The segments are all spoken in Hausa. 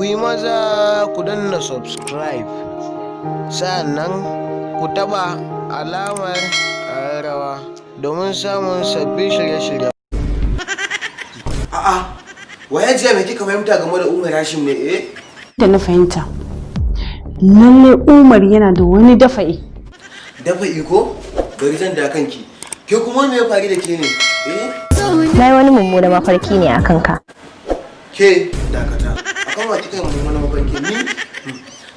Ku yi maza ku danna subscribe, sa'annan ku taɓa alamar ƙararrawa domin samun sabbin shirye-shirye. A'a, waye jiya me kika fahimta game da Umar Hashim ne, eh? Da na fahimta, lalle Umar yana da wani dafa'i. Dafa iko? Bari zan da kanki. Ke kuma me ya faru da ke ne? Eh? Na yi wani mummuna mafarki ne a kanka. Ke dakata. Akan wa kika yi mummunan mafarki ni?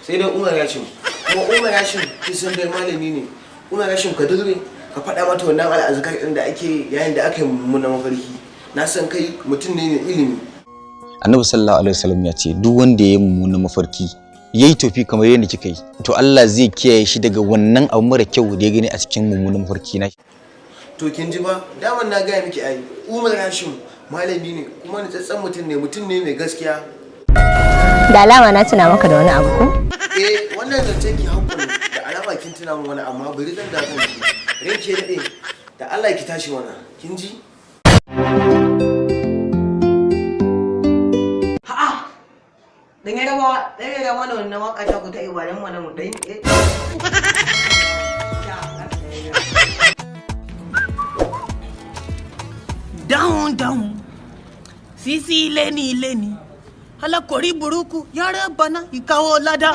Sai dai Umar Hashim. Kuma Umar Hashim kin san dai malami ne. Umar Hashim, ka dure ka faɗa mata wannan al'azkar ɗin da ake yayin da aka yi mummunan mafarki. Na san kai mutum ne mai ilimi. Annabi sallallahu alaihi wasallam ya ce duk wanda ya yi mummunan mafarki, ya yi tofi kamar yadda kika yi, to Allah zai kiyaye shi daga wannan abu mara kyau da ya gani a cikin mummunan mafarki na. To kin ji ba? Daman na gaya miki ai. Umar Hashim malami ne kuma nitsatsen mutum ne, mutum ne mai gaskiya. Da alama na tuna maka da wani abu, ko? Eh, wannan zancen ki hakku ne, da alama kin tuna min wani, amma bari zan da kanki. Ranke daɗe, da Allah ki tashi mana. Kin ji? Ha'a! Dan Yarabawa, dan Yarabawa mana wannan waka ta ku ta Ibadan mana mu dan eh. Dáhùn dáhùn, sisi lẹ́ni lẹ́ni, alákọ̀rí burúkú yàrá bana ìkáwọ́ ládá.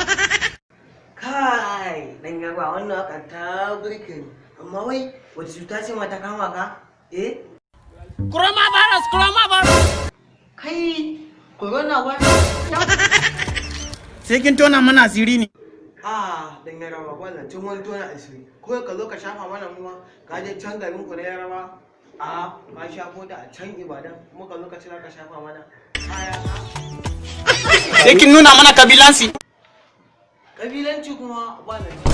Kai, dan Yarabawa, wannan waka ta burke ni. Amma wai wata cuta ce ma ta kama ka? Eh? Coronavirus, coronavirus. Kai, corona virus. Sai kin tona mana asiri ne. Ah, dan Yarabawa, wannan tun wani tona asiri. Ko ka zo ka shafa mana mu ma, ka je can garin ku na Yarabawa. A ka shafo ta a can Ibadan, kuma ka zo ka ce za ka shafa mana. Kaya. Sai kin nuna mana kabilansi. Kabilanci kuma ba na.